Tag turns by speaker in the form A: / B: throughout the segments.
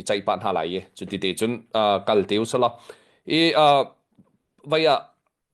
A: ceih pah hna lai i cuti te cun kal te usalaw. I vai ah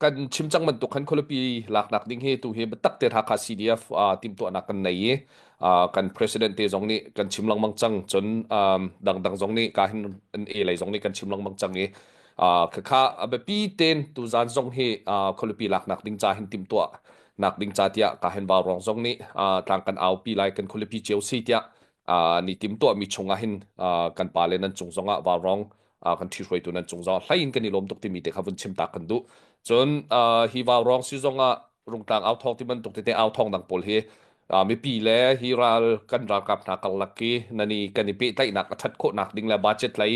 A: kan chim cang bantuk khan khualipi laknak ding hi tu hi biatak te Hakha CDF timhtuahnak kan nei i kan president te zong nih kan chim lengmang cang cun dangdang zong nih ka hin an e lei zong nih kan chim lengmang cang i khakha a biapi ten tuzan zong hi khualipi laknak ding ca hin timhtuah nak ding ca tiah ka hin vaurawng zong nih tlang kan aupi lai kan khualipi cio si tiah ni timtuahmi chungah hin kan pa le nan cung zongah vaurawng kan ṭhihruaitu nan cung zongah hlei in kan i lawm tuk timi te kha vun chim ta kan duh. Cun hi vaurawng si zongah rungtlang au thawng ti bantuk tete au thawng dang pawl hi mipi le hi ral kan ralkap hna karlak i nani kan i pehtlaihnak a ṭhat khawhnak ding le budget lei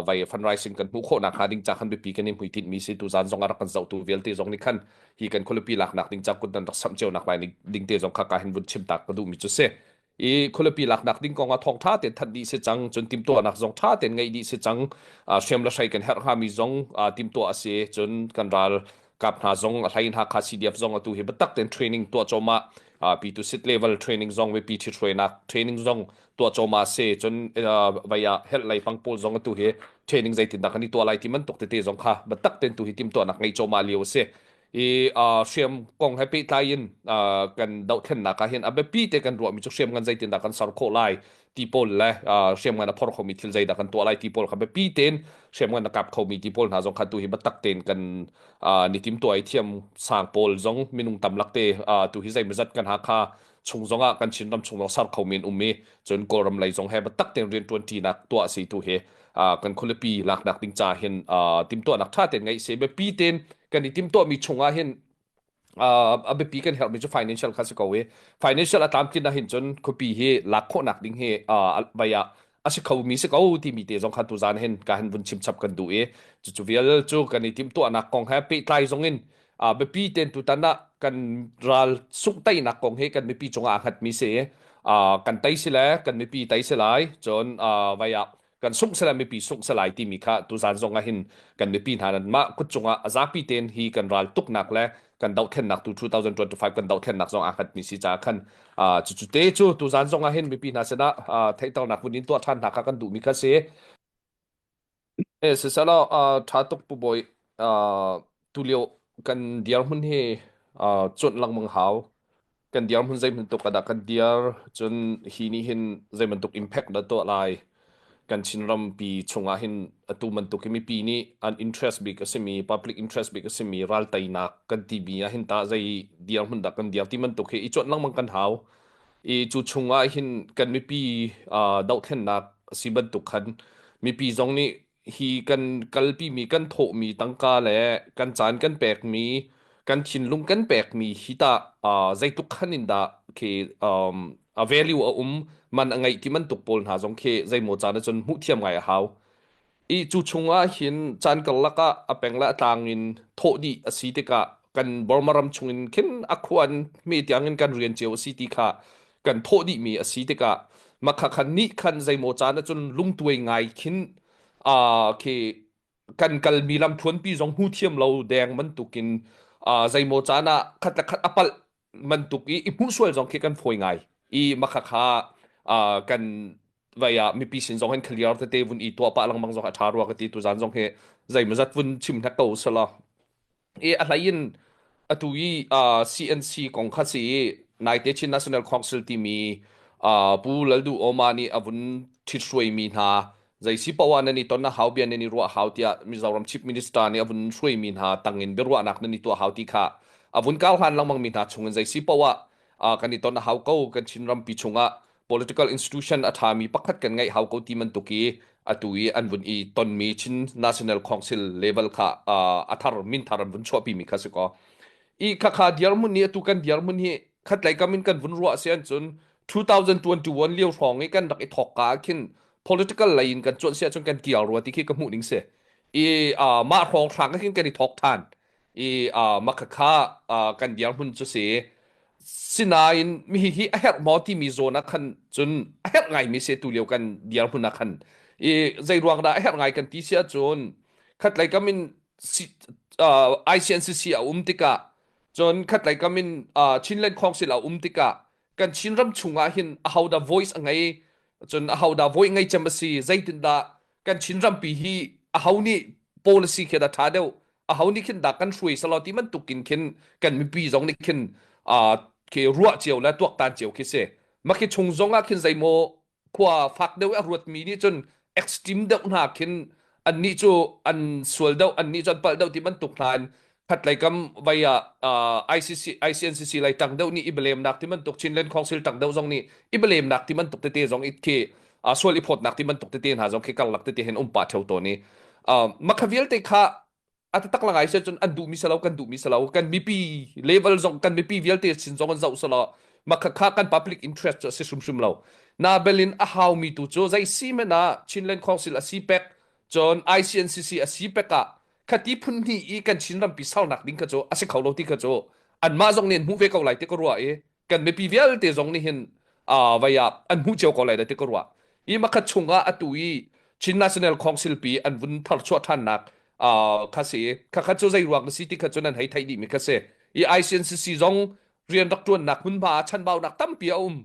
A: vai fundraising kan hmuh khawhnak hnga ding ca khan biapi kan i hmuitinh mi si tuzan zong a rak kan zohtu vialte zong nih khan hi kan khualipi laknak ding ca kut nan rak samh cio nak lai ding te zong kha ka hin vun chim tak ka duh mi cu si. I khualipi laknak ding kong ah thawng ṭha tein thanh dih si cang cun timhtuahnak zong ṭha tein ngeih dih si cang hriam le hrei kan herh hngami zong timhtuah a si cun kan ral kap hna zong a hlei in Hakha CDF zong atu hi biatak tein training tuah cawmah P2 sit level training zong mipi ṭhithruainak training zong tuah cawmah a si cun vai ah health lei pang pawl zong atu hi training zeitindah kan i tuah lai ti bantuk tete zong kha biatak tein tu hi timhtuahnak ngei cawmah lio a si. I hriam kong he pehtlai in kan dohthlennak ah hin a biapi te kan ruahmi cu hriam ngan zeitindah kan ser khawh lai ti pawl le hriam ngan a phor khomi thil zeidah kan tuah lai ti pawl kha biapi tein hriam ngan a kap khomi ti pawl hna zong kha tu hi biatak tein kan ni timtuah i thiam sang pawl zong minung tam lak te tu hi zeimawzat kan Hakha chung zongah kan Chinram chung zong ser khomi an um i cun Kawlram lei zong he biatak tein rianṭuan ṭinak tuah si tu hi kan khualipi laknak ding ca hin timtuahnak ṭha tein ngeih si biapi tein kan i timtuahmi chungah hin a biapi kan herhmi cu financial kha si ko i financial a tlamtlin ah hin cun khuapi hi lak khawhnak ding hi vai ah a si khomi si ko timi te zong kha tuzan hin ka hin vun chim chap kan duh i cucu vial cu kan i timhtuahnak kong he pehtlai zong in biapi ten tutan ah kan ral sungh teinak kong hi kan mipi cungah aa hngatmi si kan tei si le kan mipi tei si lai cun vai ah kan sungh sela mipi sungh selai timi kha tuzan zong ah hin kan mipi hna nan mah kut cungah a zapi tein hi kan ral tuknak le kan dohthlennak tu 2025 kan dohthlennak zong aa hngatmi si caah khan cucu te cu tuzan zong ah hin mipi hna sinah theihternak vun in tuah ṭhan hna kha kan duhmi kha si. Siselaw ṭha tuk Pu Bawi tulio kan dirhmun hi cuanh lengmang hau. Kan dirhmun zeibantuk ah dah kan dir, cun hi nih hin zeibantuk impact dah tuah lai. Kan Chinrampi chungah hin atu bantuk hi mipi nih an interest bik a simi, public interest bik a simi ralteinak kan timi ah hin tah zei dirhmun dah kan dir ti bantuk hi i cuanh lengmang kan hau. I cu chungah hin kan mipi dohthlennak a si bantuk khan mipi zong nih hi kan kalpimi kan thawhmi tangka le kan caan kan pekmi kan thinlung kan pekmi hi tah zeitluk khan in dah khi a value a um man a ngeih ti bantuk pawl hna zong khi zeimaw caan ahcun hmuh thiam ngai a hau. I cu chungah hin caan karlak ah a peng le a tlang in thawh dih a si tikah kan Burma ram chungin khin a khuan hme tiangin kan rian cio a si ti kha kan thawh dihmi a si tikah makha khan nih khan zeimaw caan ahcun lungtuai ngai khin khi kan kalmi lamthluanpi zong hmu thiam lo deng bantukin zeimaw caan ah khat le khat a palh bantuk i i hmuh sual zong khi kan fawi ngai i makha kha kan vai ah mipi sin zong hin clear tete vun i tuah pah lengmang zong a ṭha rua ka ti tuzan zong hi zeimawzat vun chim hnek ko sala i a hlei in atu i CNC kong kha si i naite Chin National Council timi Pu Laldu Oma nih a vun ṭhithruaimi hna zei si poah nan i ton a hau bia nan i ruah hau tiah Mizoram Chief Minister nih a vun hruaimi hna tangin biaruahnak nan i tuah hau ti kha a vun kar hlan lengmang mi hna chungin zei si poah kan i ton a hau ko kan Chin rampi chungah political institution a ṭhami pakhat kan ngeih hau ko ti bantuk i atu i an vun i tonmi Chin National Council level kha a thar min thar an vun chuahpimi kha si ko i khakha dirhmun ni atu kan dirhmun hi khatlei kam in kan vun ruah si an cun 2021 lio hrawng i kan rak i thawk ka ah khin political lei in kan cuanh si ahcun kan kial rua ti khi ka hmuh ning si i mah hrawng hrang khin kan i thawk than i makhakha kan dirhmun cu si sinain mi hi a herh maw timi zawn ah khan cun a herh ngaimi si tu lio kan dirhmun ah khan i zei ruang dah a herh ngai kan ti si ahcun khatlei kam in ICNCC a um tikah cun khatlei kam in Chinland Council a um tikah kan Chinram chungah hin ahodah voice a ngei. Cun aho dah voi ngei cem a si, zeitindah kan Chin rampi hi aho nih policy khi dah ṭha deuh, aho nih khin dah kan hruai selaw ti bantuk in khin kan mipi zong nih khin uh, khi ruah cio le tuaktan cio khi si. Mah khi chung zong ah khin zeimaw khua fak deuh a ruatmi nih cun extreme deuh hna khin annih cu an sual deuh annih cu an palh deuh ti bantuk hna in khatlei kam vai ah ICC ICNCC lei tang deuh nih i belemnak ti bantuk Chinland Council tang deuh zong nih i belemnak ti bantuk tete zong it khi sual i phawtnak ti bantuk tete hna zong khi karlak tete hin um pah theo tawn i makha vialte kha a taktak la ngai se cun an duhmi salo kan duhmi salo kan mipi level zong kan mipi vialte sin zong an zoh salo makha kha kan public interest cu a si hrimhrim lo na belin a haumi tu cu zei si men ah Chinland Council a si pek cun ICNCC a si pek ah khati phun hnih i kan Chin rampi sarnak ding kha cu a si kho lo ti kha cu anmah zong nih an hmuh ve ko lai ti ka ruah i kan mipi vialte zong nih hin vai ah an hmuh cio ko lai ti ka ruah i makhat chungah atu i Chin National Council pi an vun tharchuah ṭhannak kha si kha kha cu zei ruang na si ti kha cu nan hei theih dih mi kha si i ICNCC zong rian rak ṭuannak hmunhma ah chanbaunak tampi a um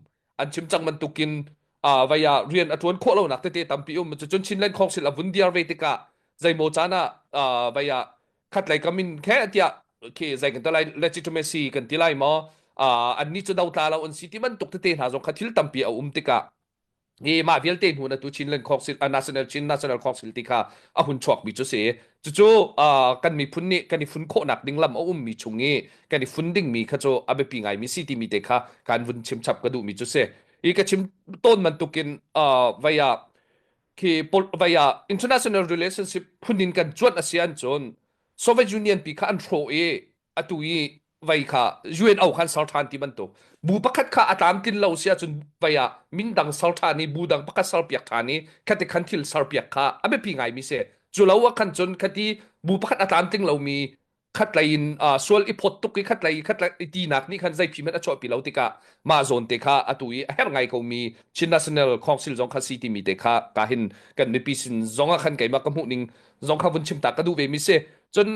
A: an chim cang bantukin vai ah rian a ṭuan khawh lonak tete tampi um cun Chinland Council a vun diar ve tikah zeimaw caan ah vai ah khatlei kam in khe tiah khi zei kan ti lai legitimacy kan ti lai maw an nih cu dotla lo an si ti bantuk tete hna zong kha thil tampi a um tikah hi mah vialte hnu na tu Chinland Council National Chin National Council ti kha a hun chuak mi cu si cucu kan miphun nih kan i fun khawhnak ding lam a um mi chung i kan i fun ding mi kha cu a biapi ngai mi si ti mi te kha kan vun chim chap ka duh mi cu si i ka chim tawn bantukin vai ah khi vai ah international relationship phun in kan cuanh a si an cun Soviet Union pi kha an hrawh i atu i vai kha UNO khan ser ṭhan ti bantuk bu pakhat kha a tlamtlin lo si ahcun vai ah min dang ser ṭhan i bu dang pakhat serpiak ṭhan i khati khan thil serpiak kha a biapi ngaimi si cu lo ah khan cun khati bu pakhat a tlamtling lomi khatlei in sual i phawt tuk i khatlei khatlei i tinak nih khan zei phi hmanh a chuahpi lo tikah mah zawn te kha atu i a herh ngai komi Chin National Council zong kha si timi te kha ka hin kan mipi sin zong ah khan keimah ka hmuh ning zong kha vun chim ta ka duh ve mi si cun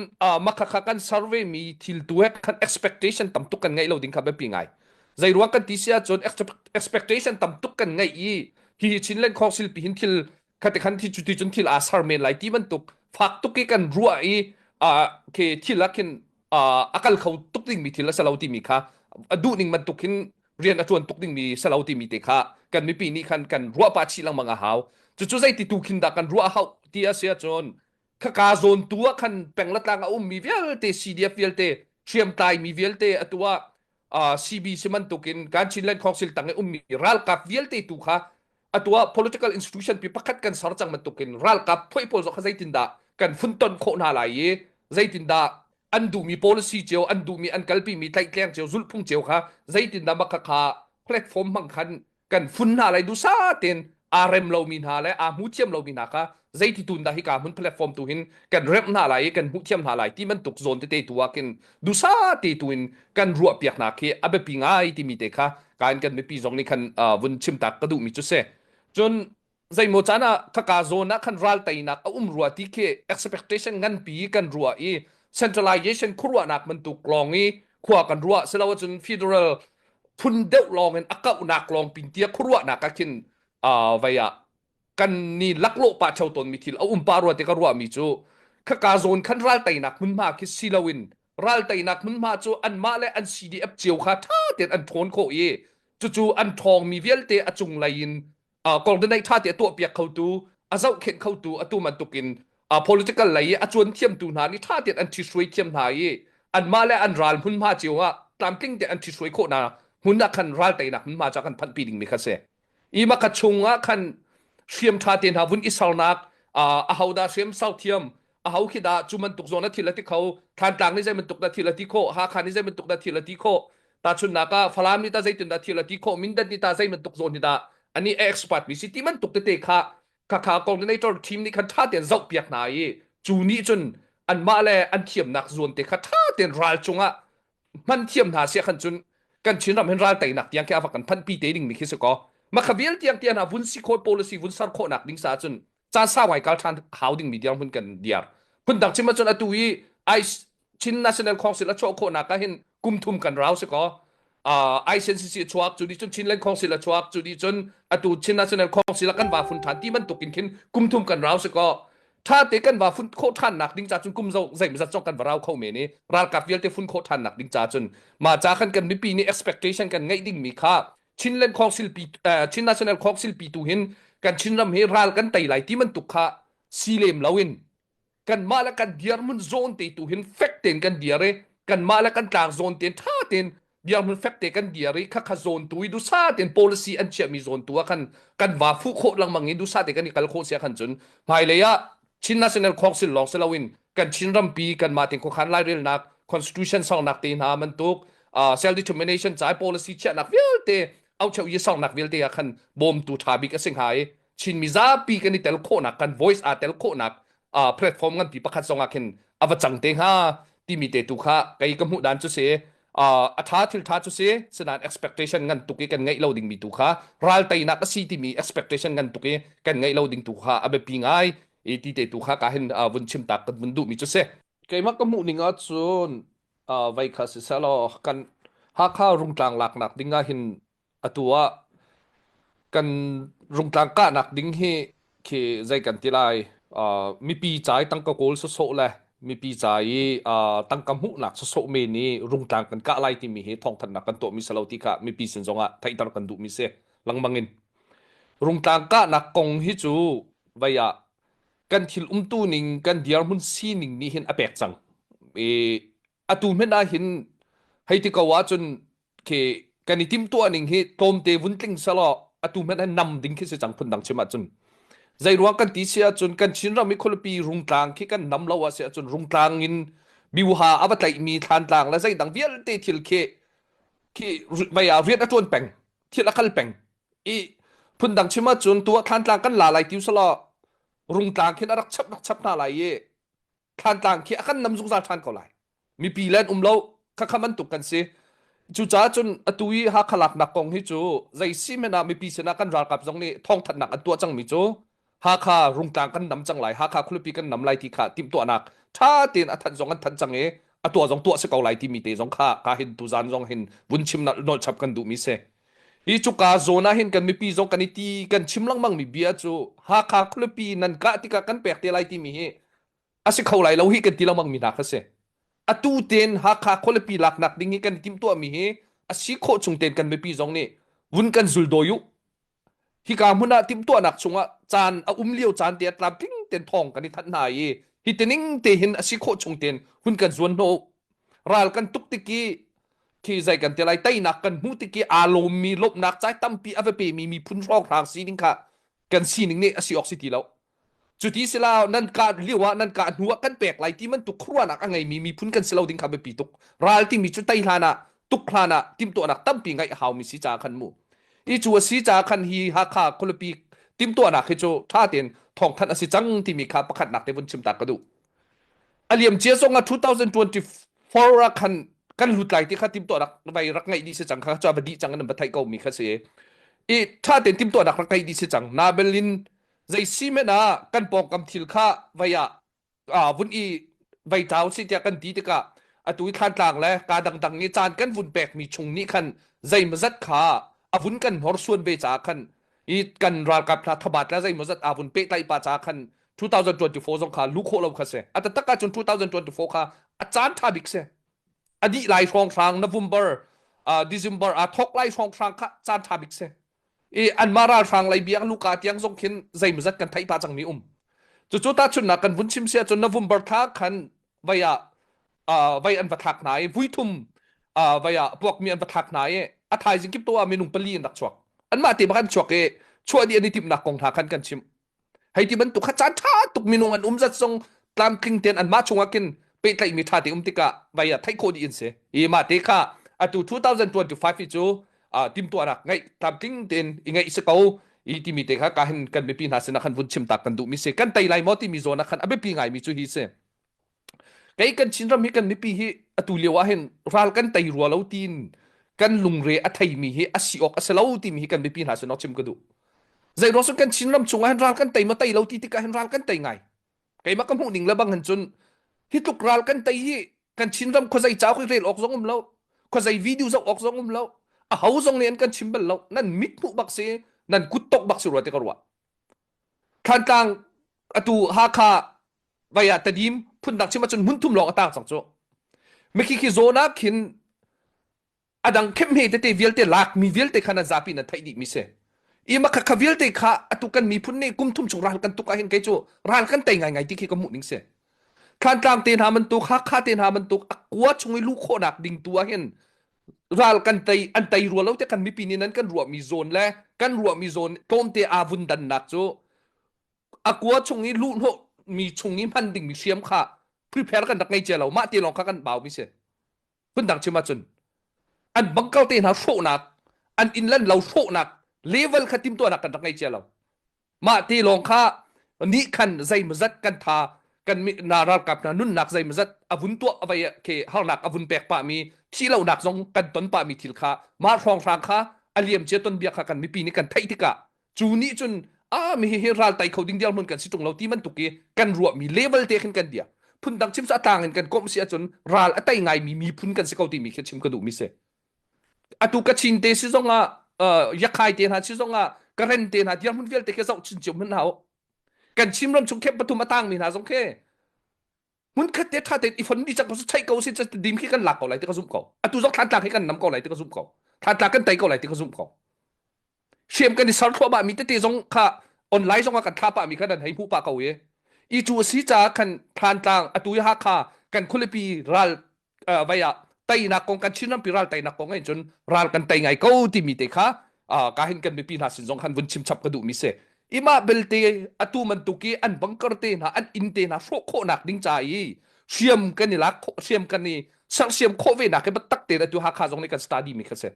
A: mah kha kha kan survey mi thil tu he khan expectation tam tuk kan ngeih lo ding kha biapi ngai zei ruang kan ti si ahcun expectation tam tuk kan ngeih i hi Chinland Council pi hin thil khate khan thi cuti cun thil aa ser men lai ti bantuk fak tuk i kan ruah i khi thil ah khin a kal kho tuk dingmi thil a si lo timi kha a duh ning bantuk hin rian a ṭuan tuk dingmi si lo timi te kha kan mipi nih khan kan ruah pah chih lengmang a hau cucu zeiti tu khin dah kan ruah a hauh ti a si ahcun khaka zawn tu ah khan peng le tlang a ummi vialte CDF vialte hriamtlai mi vialte atu ah CB si bantukin kan Chinland Council tang i ummi ralkap vialte tu kha atu ah political institution pi pakhat kan ser cang bantukin ralkap phuai pawl zong kha zeitindah kan funton khawh hna lai i zeitindah an duhmi policy cio an duhmi an kalpimi tlaihtleng cio zulhphung cio kha zeitindah mah kha platform hmang khan kan fun hna lai dusa tein aa rem lomi hna le aa hmu thiam lomi hna kha zeiti tun dah hika hmun platform tu hin kan remh hna lai i kan hmuh thiam hna lai ti bantuk zawn tete tu ah khin dusa te tu in kan ruah piak hna khi a biapi ngai timi te kha kan kan mipi zong nih khan vun chim tak ka duhmi cu si cun zeimaw caan ah khaka zawn ah khan ral teinak a um rua ti khi expectation nganpi kan ruah i centralization khuaruahnak bantuk lawng i khua kan ruah silo ahcun federal phun deuh lawng in a kauhnak lawng pin tia khuaruahnak ah khin vai ah kan ni laklawh pah theo tawnmi thil a um pah rua ti ka ruahmi cu khaka zawn khan ral teinak hmunhma khi si loin ral teinak hmunhma cu anmah le an CDF cio kha ṭha tein an ṭhawn khawh i cucu an ṭhawngmi vialte a cunglei in coordinate ṭha te a tuahpiak khotu a zohkhenh khotu atu bantukin political lei i a cuan thiamtu hna nih ṭha tein an ṭhihruai thiam hna i anmah le an ral hmunhma cio ah tlamtling te an ṭhihruai khawh hna hmun ah khan ral teinak hmunhma cu kan phanhpi dingmi kha si. I maka chung ah khan hriam ṭha te hna vun i sernak aho dah hriam ser thiam aho khi dah cu bantuk zawn a thil a ti kho Thantlang nih zei bantuk dah thil a ti khawh Hakha nih zei bantuk dah thil a ti khawh tahchunhnak ah Falam nih ta zeitin dah thil a ti khawh Mindat nih ta zei bantuk zawn hi dah ani expert mi si ti bantuk tete kha kha kha coordinator team nih khan ṭha tein zoh piak hna i cu nih cun anmah le an thiamnak zawn te kha ṭha tein ral cungah hman thiam hna sia khan cun kan Chin ram hin ral teinak tiang khi a va kan phanpi te ding mi khi si ko makha vial tiang tiang hna vun si khawh policy vun ser khawhnak ding sa cun caan sau ngai kal ṭhan hau ding mi dirhmun kan diar phundang chim ahcun atu i Chin National Council a chuah khawhnak ah hin kum thum kan rau si ko. ICNCC a chuak cu nih cun Chinland Council a chuak cu nih cun atu Chin National Council ah kan va fun ṭhan ti bantuk in khin kum thum kan rau si kaw ṭha te kan va fun khawh ṭhan nak ding ca cun kum zo zeimazat zong kan va rau kho men i ralkap vialte fun khawh ṭhan nak ding ca cun mah ca khan kan mipi nih expectation kan ngeih ding mi kha Chinland Council pi Chin National Council pi tu hin kan Chinram hi ral kan tei lai ti bantuk kha si lem loin kanmah le kan dirhmun zawn te tu hin fek tein kan dir i kanmah le kan tlang zawn tein ṭha tein dirhmun fek te kan dir i khakha zawn tu i dusa tein policy an chiahmi zawn tu ah khan kan va fuh khawh lengmang i dusa te kan i kal khawh sia khan cun hmailei ah Chin National Council lawng si loin kan Chin rampi kanmah tein khuakhan lairelnak constitution songnak te hna bantuk uh, self determination cai policy chiahnak vialte aucheu yi songnak vialte ah khan bawmtu ṭha bik a si hnga i Chin mizapi kan i tel khawhnak kan voice aa tel khawhnak uh, platform nganpi pakhat zong ah khin a va cang te hnga timi te tu kha kei ka hmuh dan cu si uh, a tha thil tha cu si sinain expectation ngan tuk i kan ngeih lo dingmi tu kha ral teinak a si timi expectation ngan tuk i kan ngeih lo ding tu kha a biapi ngai i ti te tu kha ka hin uh, vun chim tak kan vun duhmi cu si keimah ka hmuh ning ah cun uh, vai kha si selaw kan Hakha rungtlang laknak ding ah hin atu ah kan rungtlang kahnak ding hi khi zei kan ti lai uh, mipi ca i tangka kawl sawsawh le mipi ca i uh, tangka hmuhnak sawsawh men i rungtlang kan kah lai timi hi thawngthanhnak kan tuahmi si lo ti kha mipi sin zongah theihter kan duhmi si lengmang in rungtlang kahnak kong hi cu vei ah kan thil umtu ning kan dirhmun sining nih hin a pek cang i atu hmenh ah hin hei ti ko ahcun khi kan i timhtuah ning hi tlawmte vun tling selaw atu hmanh hin nam ding khi si cang phundang chim ahcun zei ruang kan ti si ahcun kan Chinram i khualipi Rungtlang khi kan nam lo ah si ahcun Rungtlang in biuha a va tlaihmi Thlantlang le zeidang vialte thil khi khi vei ah rian a ṭuan peng thil a kal peng i phundang chim ahcun tu ah Thlantlang kan la lai ti usalaw Rungtlang khin a rak chap rak chap hna lai i Thlantlang khi a kan nam zungzal ṭhan ko lai. Mipi le an um lo, khakha bantuk kan si. Cucaah cun atu i Hakha laknak kong hi cu zei si hmanh ah mipi sinah kan ralkap zong nih thawngthanhnak an tuah cangmi cu Hakha Rungtlang kan nam cang lai, Hakha khualipi kan nam lai ti kha timhtuahnak ṭha tein a thanh zong an thanh cang i a tuah zong tuah si ko lai timi te zong kha ka hin tuzan zong hin vun chim nolh chap kan duhmi si. Hi cuka zawn ah hin kan mipi zong kan i ti kan chim lengmang mi bia cu Hakha khualipi nan kah tikah kan pek te lai timi hi a si kho lai lo hi kan ti lengmang mi hna kha si. Atu tein Hakha khualipi laknak ding hi kan i timhtuah mi hi a si khawh chung tein kan mipi zong nih vun kan zul dawi u. Hika hmun ah timhtuahnak chungah caan a um lio caan te ah tlamtling tein thawng kan i thanh hna i hi tining te hin a si khawh chung tein hun kan zuan hnawh u. Ral kan tuk tik i khi zei kan ti lai teinak kan hmuh tik i aa lawmmi lawmhnak cai tampi a va pemi miphun hrawnghrang sining kha kan sining nih a si awk si ti lo cuti sila nan kah lio ah nan kah hnu ah kan pek lai ti bantuk khuaruahnak a ngeimi miphun kan si lo ding kha biapi tuk ral timi cu tei hlan ah tuk hlan ah timhtuahnak tampi ngeih a haumi si caah khan mu i cu a si caah khan hi Hakha khualipi timhtuahnak hi cu ṭha tein thawngthanh a si cang timi kha pakhatnak te vun chim ta ka duh A liamcia zong ah 2024 ah khan kan lut lai ti kha timtuahnak vai rak ngeih dih si cang kha cu a va dih cang in va theih ko mi kha si i tha tein timtuahnak rak ngeih dih si cang na belin zei si men ah kan pawngkam thil kha vai ah vun i vai tau si tiah kan ti tikah atu i thlantlang le ka dangdang i caan kan vun pek mi chung nih khan zeimazat kha a vun kan hnorsuan ve caah khan i kan ralkap hna thabat le zeimawzat aa vun pehtlaih pa caah khan 2024 zong kha lu khawh lo kha si a taktak ahcun 2024 kha a caan ṭha bik si a dih lai hrawnghrang November uh, December aa thawk lai hrawnghrang kha caan ṭha bik si i anmah ralhrang lei biang luka tiang zong khin zeimawzat kan theih pah cangmi um cucu tahchunhnak kan vun chim si ahcun November thla khan vai ah uh, vai an va thlak hna i vuithum uh, vai ah puakmi an va thlak hna i a thaizing kip to ah minung pali an rak chuak anmah te bak an chuak i chuah dih an i timhnak kong hna khan kan chim hei ti bantuk kha caan ṭha tuk minung an um zat zong tlamtling tein anmah chungah khin pehtlaihmi ṭha te um tikah vai ah theih khawh dih in si i mah te kha atu 2025 hi cu uh, timtuahnak ngeih tlamtling tein i ngeih si ko i timi te kha ka hin kan mipi hna sinah khan vun chim tak kan duhmi si kan tei lai maw timi zawn ah khan a biapi ngaimi cu hi si Kei kan Chinram hi kan mipi hi atu lio ah hin ral kan tei rua lo tiin kan lungre a theimi hi a si awk a si lo timi hi kan mipi hna sin chim ka duh. Zei ruang kan Chinram chung ah hin ral kan tei ma tei lo ti tikah hin ral kan tei ngai. Keimah ka hmuh ning le bang hin cun hi tluk ral kan tei hi kan Chinram khuazei cauk i rel awk zong um lo. Khuazei video zoh awk zong um lo. A ho zong nih an kan chim bal lo. Nan mit hmuh bak si, nan kut tok bak si rua ti ka ruah. Thlantlang atu Hakha vai ah Tedim phundang chim ahcun hmunthum lawng a tang cang cu. Mikhi khi zawn ah khin a dang khemhme tete vialte lakmi vialte kha nan zapi nan theih dihmi si. I makha kha vialte kha atu kan miphun nih kum thum chung ral kan tuk ahhin kei cu ral kan tei ngaingai ti khi ka hmuh ning si. Thlantlang te hna bantuk, Hakha te hna bantuk a kua chung i luh khawhnak ding tu ahhin ral kan tei an tei rua lo te kan mipi nih nan kan ruahmi zawn le kan ruahmi zawn tlawmte aa vun dannak cu a kua chung i luhhnawh mi chung i hman dingmi hriam kha prepare kan rak ngei cia lo mah te lawng kha kan bau mi si phundang chim ahcun an bunker te hna hrawhnak an inn lan lo hrawhnak level kha timtuahnak kan rak ngei cia lo mah te lawng kha nih khan zeimawzat kan tha kan na ralkap hna nunnak zeimawzat a vun tuah a vei ke harnak a vun pek pah mi thi lonak zong kan ton pah mi thil kha mah hrawnghrang kha a liam cia ton bia kha kan mipi nih kan theih tikah cu nih cun a mi hi ral tai kho ding dirhmun kan si ṭung lo ti bantuk i kan ruahmi level te khin kan bia phundang chim cu a tlang in kan komh si ahcun ral a tei ngaimi miphun kan si ko timi khi chim ka duhmi si atu Kachin te si zongah uh, Yakhai te hna si zongah Karen te hna dirhmun vialte khi zoh chin cio hmanh hau kan Chin ram chung khep pathum a tangmi hna zong khi hmunkhat te tha tein i fon di cang ko chaih ko si dim khi kan lak ko lai ti ka zumh ko atu zong thlan khi kan nam ko lai ti ka zumh ko thlan kan tei ko lai ti ka zumh ko hriam kan i ser thluahmah mi tete zong kha online zong ah kan thla pah mi kha nan hei hmuh pah ko i i cu a si caah khan Thlantlang atu i Hakha kan khualipi ral vai ah teinak kong kan Chin rampi ral teinak kong ah cun ral kan tei ngai ko timi te kha ka hin kan mipi hna sin zong khan vun chim chap ka duh mi si ima belte atu bantuk i an bunker te hna an inn te hna hrawh khawhnak ding ca i hriam kan i lak hriam kan i sersiam khawh ve nak hi biatak tein atu Hakha zong nih kan study mi kha si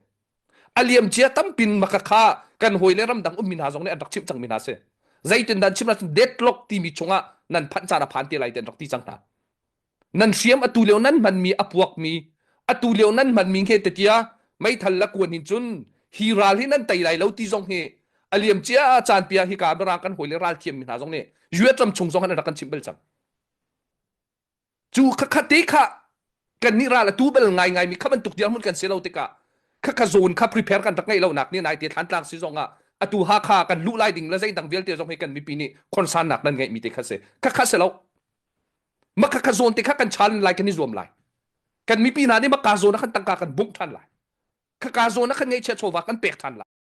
A: a liam cia tampin maka kha kan hawi le ramdang ummi hna zong nih an rak chimh cangmi hna si zeitin dan chim ahcun deadlock timi chungah nan phanh caan a phan te lai ti an rak ti cang hna nan hriam atu lio nan hmanmi a puakmi atu lio nan hmanmi nge te tia meithal la kuan hin cun hi ral hi nan tei lai lo ti zong hi a liam cia caan pia hi ka mirang kan hawi le ral thiam mi hna zong nih US ram chung zong han rak kan chimh bal cang Cu khakha te kha kan nih ral a tu bal ngaingai mi kha bantuk dirhmun kan si lo tikah khakha zawn kha prepare kan rak ngeih lo nak nih nai te Thlantlang si zong ah atu Hakha kan luh lai ding le zeidang vialte zong hi kan mipi nih concern nak nan ngeih mi te kha si khakha si lo ma khakha zawn te kha kan chan lai kan i zuam lai kan mipi hna nih maka zawn ah khan tangka kan bungh than lai khaka zawn ah khan ngeihchiah chawva kan pek than lai.